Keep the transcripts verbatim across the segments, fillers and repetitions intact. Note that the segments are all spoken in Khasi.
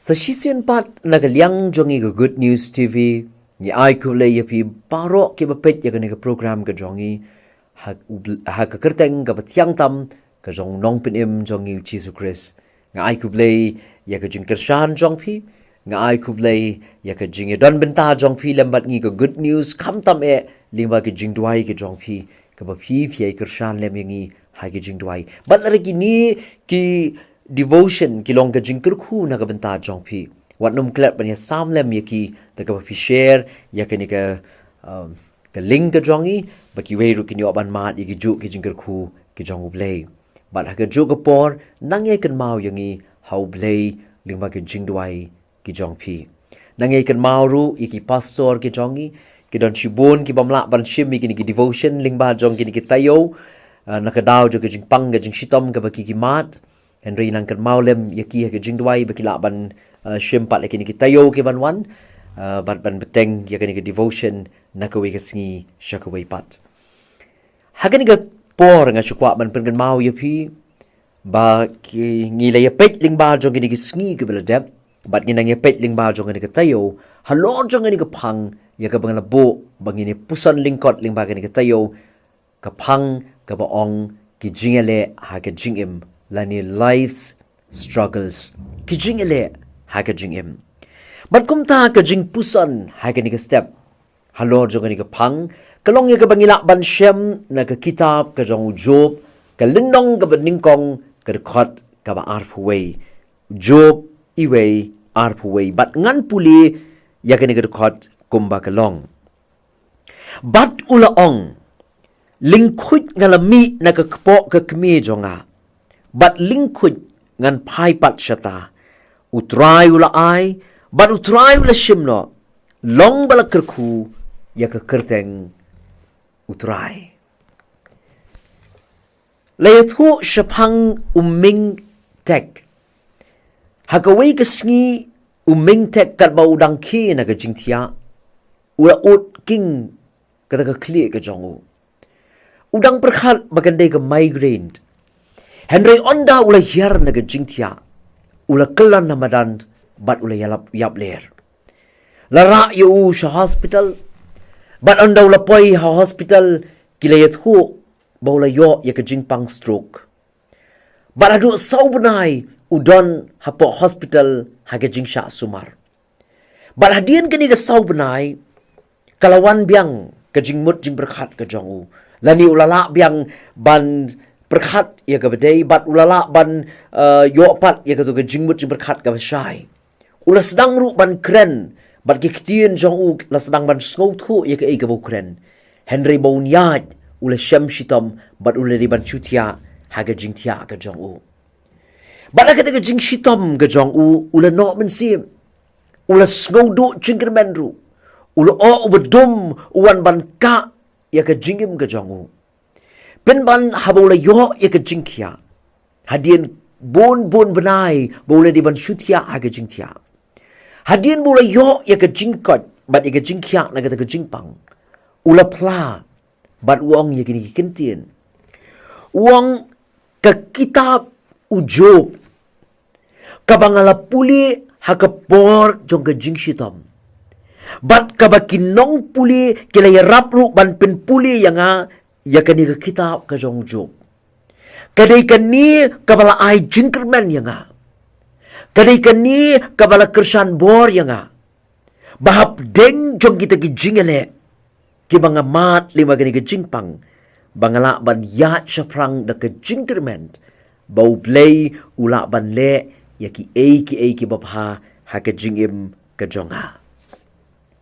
Sa shisien pat na ka liang jong ngi ka Good News T V, ngi ai khublei ïa phi baroh kiba peit ïa kane ka program ka jong ngi, ha, u bl-, ha ka kyrteng kaba thiang tam ka jong u Nongpynim jong ngi u Jisu Khrist. Nga ai khublei ïa ka jingkyrshan jong phi, nga ai khublei ïa ka jingïadon bynta jong phi lem bad ngi ka Good News, khamtam eh lyngba ka jingduwai ka jong phi, kaba phi phi ai kyrshan lem ïa ngi ha ka jingduwai. Bad lada kine ki devotion ki long ka jingkyrkhu na ka bynta jong phi, wat nym klet ban ïa sam lem ïa ki da kaba phi share ïa kane ka, um, ka link ka jong ngi, ba kiwei ruh kin ïoh ban mad ïa ki juh ki jingkyrkhu ki jong U Blei. Bad ha ka juh ka por, nang ïa kynmaw ïa ngi ha U Blei lyngba ka jingduwai ki jong phi. Nang ïa kynmaw ruh ïa ki pastor ki jong ngi, ki don shibun ki bym lah ban shim ïa kine ki devotion lyngba jong kine ki taïew, ah, na ka daw jong ka jingpang ka jingshitom kaba ki ki mad. Hynrei nang kynmaw lem ïa ki ha ka jingduwai ba ki lah ban, ah, shim pat ïa kine ki taïew ki ban wan, ah, bad ban bteng ïa kine ki devotion na kawei ka sngi sha kawei pat. Ha kane ka por nga shu kwah ban pynkynmaw ïa phi ba ki, ngi la ïa peit lyngba jong kine ki sngi kiba la dep, bad ngi nang ïa peit lyngba jong kane ka taïew halor jong kane ka phang ïa kaba nga la buh ba ngin ïa puson lyngkot lyngba kane ka taïew, ka phang kaba ong ki jingïaleh ha ka jingim, lane life's struggles. Ki jingïaleh ha ka jingim. Bad kumta ka jingpuson ha kane ka step halor jong kane ka phang ka long ïa kaba ngi lah ban shem na ka kitab ka jong u Job, ka lynnong kaba nyngkong, ka dkhot kaba arphew wei. Job wei, arphew wei. Bad ngan pule ïa kane ka dkhot kumba ka long. Bad u la ong, lyngkhuid nga la mih na ka kpoh ka kmie jong nga, bad lyngkhuid ngan phai pat shata. U Trai u la ai, bad u Trai u la shim noh, long ba la kyrkhu ïa ka kyrteng u Trai. La ïathuh shaphang u Ming Tek. Ha kawei ka sngi u Ming Tek katba u dang khie na ka jingthiah, u la ud king kata ka khlieh ka jong u. U dang pyrkhat ba kan dei ka migraine. Hynrei ynda u la hiar na ka jingthiah, u la kyllon na madan bad u la ïalap ïap ler. La rah ïa u sha hospital. Bad ynda u la poi ha hospital, ki la ïathuh ba u la ïoh ïa ka jingpang stroke. Bad haduh saw bnai u don hapoh hospital ha ka jingshah sumar. Bad hadien kane ka saw bnai, ka la wan biang ka jingmut jingpyrkhat ka jong u. Lane u la lah biang ban pyrkhat ïa kaba dei, bad u la lah ban, eh, ïoh pat ïa kato ka jingmut jingpyrkhat kaba shai. U la sdang ruh ban kren, bad ki ktien jong u la sdang ban sngewthuh ïa kaei kaba u kren. Hynrei ba un ïaid, u la shem shitom, bad u la dei ban shu thiah ha ka jingthiah ka jong u. Bad ha kata ka jingshitom ka jong u, u la noh mynsiem. U la sngewduh jingkyrmen ruh. U la ong uba dum u wan ban kah ïa ka jingim ka jong u. Pynban haba u la ïoh ïa ka jingkhiah, hadien bun bun bnai ba u la dei ban shu thiah ha ka jingthiah, hadien ba u la ïoh ïa ka jingkoit bad ïa ka jingkhiah na kata ka jingpang, u la phla bad u ong ïa kine ki ktien. U ong, ka kitab u Job, kaba nga la pule ha ka por jong ka jingshitom, bad kaba ki nongpule ki la ïarap ruh ban pynpule ïa nga, ïa kane ka kitab ka jong u Job, ka dei kane kaba la ai jingkyrmen ïa nga. Ka dei kane kaba la kyrshan bor ïa nga, ba hapdeng jong kita ki jingïaleh kiba nga mad lyngba kane ka jingpang, ba nga lah ban ïaid shaphrang da ka jingkyrmen, ba U Blei u lah ban leh ïa kiei kiei kiba bha ha ka jingim ka jong nga.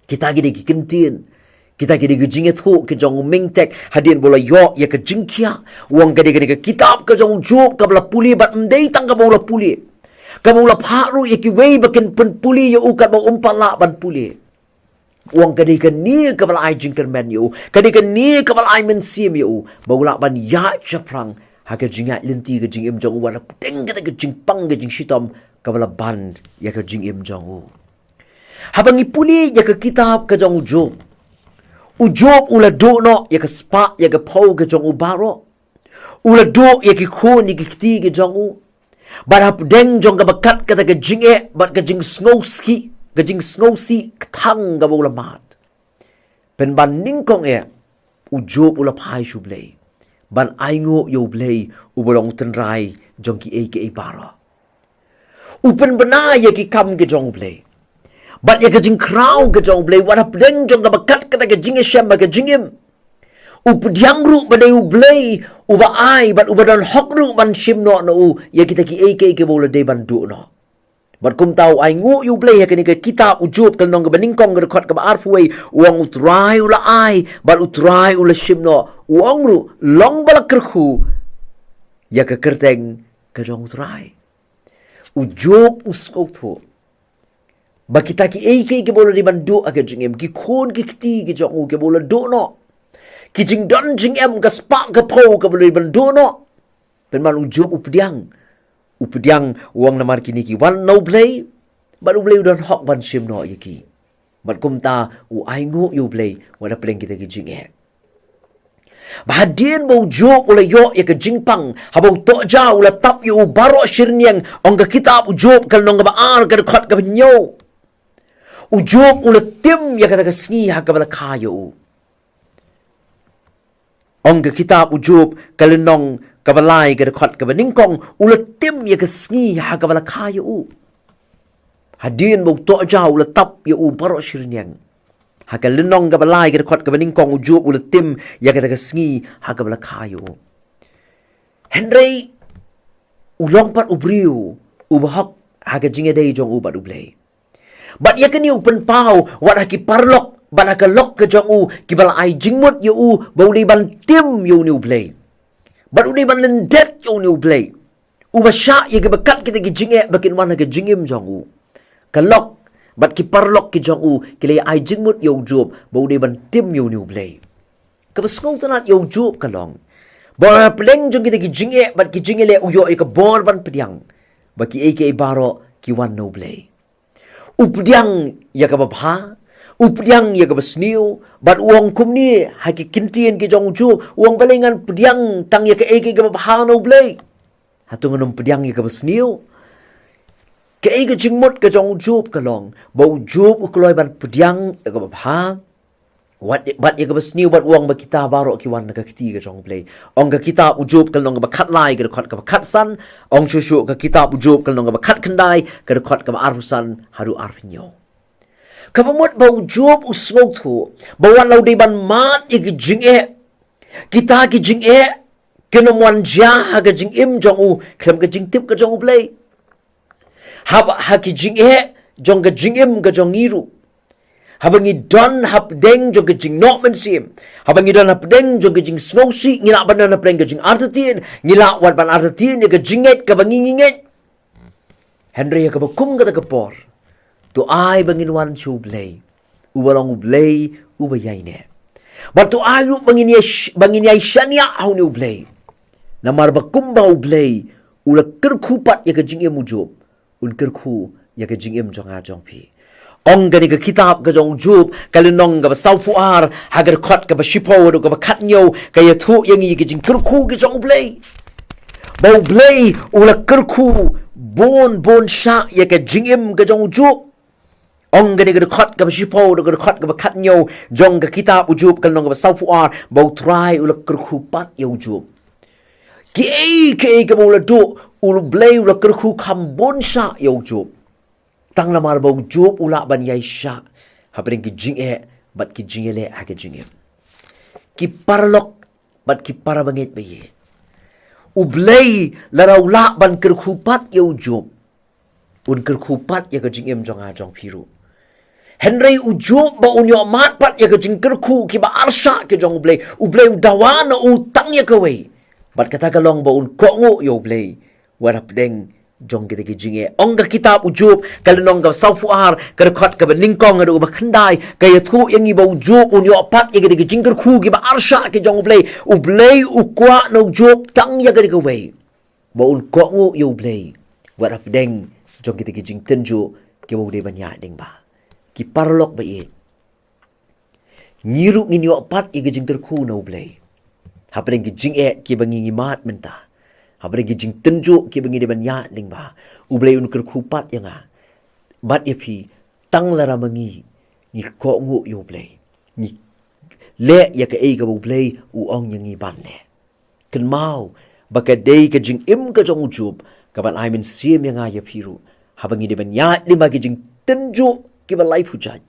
Kita ki dei ki ktien, kita ki dei ki jingïathuh ki jong u Ming Tek hadien ba u la ïoh ïa ka jingkhiah. U ong ka dei kane ka kitab ka jong u Job kaba la pule, bad ym dei tang kaba u la pule, kaba u la phah ruh ïa kiwei ba kin pynpule ïa u katba um pat lah ban pule. U ong ka dei kane kaba la ai jingkyrmen ïa u, ka dei kane kaba la ai mynsiem ïa u, ba u lah ban ïaid shaphrang ha ka jingïaid lynti ka jingim jong u, wat hapdeng kata ka jingpang ka jingshitom kaba la ban ïa ka jingim jong u. Haba ngi pule ïa ka kitab ka jong u Job, u Job u la duh noh ïa ka spah ïa ka phew ka jong u baroh. U la duh ïa ki khun ïa ki kti ki jong u. Bad hapdeng jong kaba kat kata ka jingeh bad ka jingsngewsih, ka jingsngewsih kthang kaba u la mad, pynban nyngkong eh u Job u la phai sha u Blei ban ainguh ïa u Blei uba long u tynrai jong kiei kiei baroh. U pynbna ïa ki kam ki jong u Blei bad ïa ka jingkhraw ki jong u Blei, wat hapdeng jong kaba kat kata ka jingïashem bad ka jingim. U pdiang ruh ba dei u Blei uba ai bad uba don hok ruh ban shim noh na u ïa kita kiei kiei kiba u la dei ban duh noh. Bad kumta u ainguh ïa u Blei ha kane ka kitab u Job ka lynnong kaba nyngkong ka dkhot kaba arphew wei, u ong u Trai u la ai bad u Trai u la shim noh, u ong ruh long ba la kyrkhu ïa ka kyrteng ka jong u Trai. U Job u sngewthuh ba kita kiei kiei kiba u la dei ban duh ha ka jingim, ki khun ki kti ki jong u kiba u la duh noh, ki jingdon jingem ka spah ka phew kaba u la dei ban duh noh, pynban u Job u pdiang. U pdiang, u ong namar kine ki wan na u Blei bad u Blei u don hok ban shim noh ïa ki. Bad kumta u ainguh ïa u Blei wat hapdeng kita ki jingeh. Ba hadien ba u Job u la ïoh ïa ka jingpang, haba u tohja u la tap ïa u baroh shi rynïeng, ong ka kitab u Job ka lynnong kaba ar ka dkhot kaba hynñiew. U Job u la tim ïa kata ka sngi ha kaba la kha ïa u. Ong ka kitab u Job ka lynnong kaba lai ka dkhot kaba nyngkong, u la tim ïa ka sngi ha kaba la kha ïa u. Hadien ba u tohja u la tap ïa u baroh shi rynïeng. Ha ka lynnong kaba lai ka dkhot kaba nyngkong u Job u la tim ïa kata ka sngi ha kaba la kha ïa u. Hynrei u long pat u briew uba hok ha ka jingïadei jong u bad u Blei. Bad ïa kane u pynpaw wat ha ki paralok bad ha ka lok ka jong u kiba la ai jingmut ïa u ba u dei ban tim ïa une u Blei. Bad u dei ban lyndet ïa une u Blei uba shah ïa kiba kat kita ki jingeh ba kin wan ha ka jingim jong u. Ka lok bad ki paralok ki jong u ki la ai jingmut ïa u Job ba u dei ban tim ïa une u Blei. Kaba sngewtynnat ïa u Job ka long ba hapdeng jong kita ki jingeh bad ki jingïaleh u ïoh ïa ka bor ban pdiang ba kiei kiei baroh ki wan na u Blei. U pdiang ïa kaba bha, u pdiang ïa kaba sniew, bad u ong kumne ha ki ktien ki jong u Job, u ong balei ngan pdiang tang ïa kaei kaei kaba bha na u Blei. Hato ngan ym pdiang ïa kaba sniew? Kaei ka jingmut ka jong u Job ka long ba u Job u kloi ban pdiang ïa kaba bha, wat, bad ïa kaba sniew, bad u ong ba kita baroh ki wan na ka kti ka jong u Blei. Ong ka kitab u Job ka lynnong kaba khatlai ka dkhot kaba khatsan, ong shuh shuh ka kitab u Job ka lynnong kaba khatkhyndai ka dkhot kaba arphew san haduh arphew hynñiew. Kaba mut ba u Job u sngewthuh ba wat la u dei ban mad ïa ki jingeh, kita ki jingeh kin ym wan jia ha ka jingim jong u khlem ka jingtip ka jong u Blei. Haba ha ki jingeh jong ka jingim ka jong ngi ruh, haba ngi don hapdeng jong ka jingnoh mynsiem, haba ngi don hapdeng jong ka jingsngewsih, ngi lah ban don hapdeng ka jingartatien, ngi lah wat ban artatien ïa ka jingngeit kaba ngi ngi ngeit. Hynrei ha kaba kum kata ka por, to ai ba ngin wan sha u Blei uba long u Blei uba ïaineh. Bad to ai ruh ba ngin ïa sh-, ba ngin ïai shaniah ha une u Blei. Namar ba kumba u Blei u la kyrkhu pat ïa ka jingim u Job, un kyrkhu ïa ka jingim jong nga jong phi. Ong kane ka kitab ka jong u Job ka lynnong kaba sawphew ar ha ka dkhot kaba shiphew haduh kaba khathynñiew, ka ïathuh ïa ngi ïa ka jingkyrkhu ka jong u Blei. Ba u Blei u la kyrkhu bun bun shah ïa ka jingim ka jong u Job. Ong kane ka dkhot kaba shiphew haduh ka dkhot kaba khathynñiew jong ka kitab u Job ka lynnong kaba sawphew ar, ba u Trai u la kyrkhu pat ïa u Job. Kiei kiei kaba u la duh, u Blei u la kyrkhu kham bun shah ïa u Job. Tang namar ba u Job u lah ban ïaishah hapdeng ki jingeh bad ki jingïaleh ha ka jingim. Ki paralok bad ki para bangeit ba ïeit, u Blei lada u lah ban kyrkhu pat ïa u Job, un kyrkhu pat ïa ka jingim jong nga jong phi ruh. Hynrei u Job ba un ïoh mad pat ïa ka jingkyrkhu kiba arshah ki jong u Blei, u Blei u dawa na u tang ïa kawei. Bad kata ka long ba un kohnguh ïa u Blei wat hapdeng jong kita ki jingeh. Ong ka kitab u Job ka lynnong kaba sawphew ar ka dkhot kaba nyngkong haduh kaba khyndai, ka ïathuh ïa ngi ba u Job un ïoh pat ïa kita ki jingkyrkhu kiba arshah ki jong u Blei. U Blei u kwah na u Job tang ïa kane kawei, ba un kohnguh ïa u Blei wat hapdeng jong kita ki jingtynjuh kiba u dei ban ïaid lyngba. Ki paralok ba ïeit, ngi ruh ngin ïoh pat ïa ka jingkyrkhu na u Blei hapdeng ki jingeh kiba ngi ngi mad mynta. Hapdeng ki jingtynjuh kiba ngi dei ban ïaid lyngba, U Blei un kyrkhu pat ïa nga bad ïa phi, tang lada ma ngi ngi kohnguh ïa U Blei, ngi leh ïa kaei kaba U Blei u ong ïa ngi ban leh. Kynmaw ba ka dei ka jingim ka jong U Job kaban ai mynsiem ïa nga ïa phi ruh, haba ngi dei ban ïaid lyngba ki jingtynjuh kiba laiphew jait.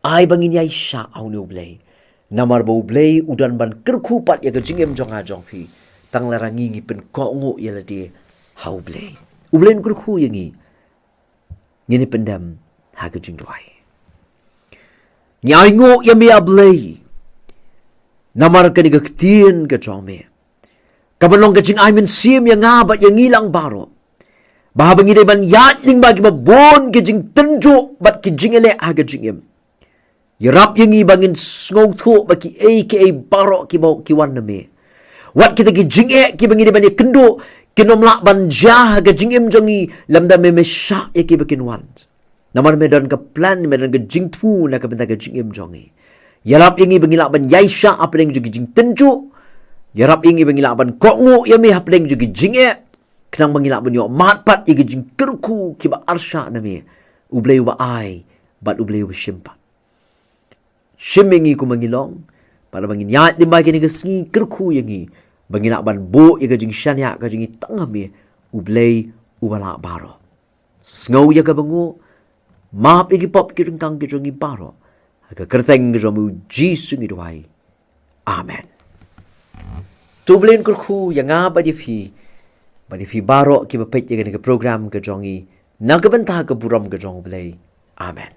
Ai ba ngin ïaishah ha une U Blei, namar ba U Blei u don ban kyrkhu pat ïa ka jingim jong nga jong phi, tang lada ngi ngi pynkohnguh ïa lade ha U Blei. U Blei un kyrkhu ïa ngi. Ngin ïa pyndem ha ka jingduwai. Ngi ainguh ïa me, A Blei, namar kane ka ktien ka jong me, kaban long ka jingai mynsiem ïa nga bad ïa ngi lang baroh, ba haba ngi dei ban ïaid lyngba kiba bun ki jingtynjuh bad ki jingeh ha ka jingim, ïarap ïa ngi ba ngin sngewthuh ba kiei kiei baroh kiba ki wan na me, wat kita ki jingeh kiba ngi dei ban ïakynduh, kin ym lah ban jia ha ka jingim jong ngi lymda me, me shah ïa kiba kin wan. Namar me don ka plan, me don ka jingthmu na ka bynta ka jingim jong ngi. Ïarap ïa ngi ba ngi lah ban ïaishah hapdeng jong ki jingtynjuh. Ïarap ïa ngi ba ngi lah ban kohnguh ïa me hapdeng jong ki jingeh, khnang ba ngi lah ban ïoh mad pat ïa ki jingkyrkhu kiba arshah na me, U Blei uba ai bad U Blei uba shim pat. Shim ïa ngi kumba ngi long, bad haba ngin ïaid lyngba kine ki sngi, kyrkhu ïa ngi ba ngi lah ban buh ïa ka jingshaniah ka jong ngi tang ha me, U Blei uba lah baroh. Sngew ïa kaba nguh, map ïa ki pop ki ryngkang ki jong ngi baroh. Ha ka kyrteng ka jong me, U Jisu, ngi duwai. Amen. To U Blei un kyrkhu ïa nga bad ïa phi, bad ïa phi baroh kiba peit ïa kane ka program ka jong ngi, na ka bynta ka burom ka jong U Blei. Amen.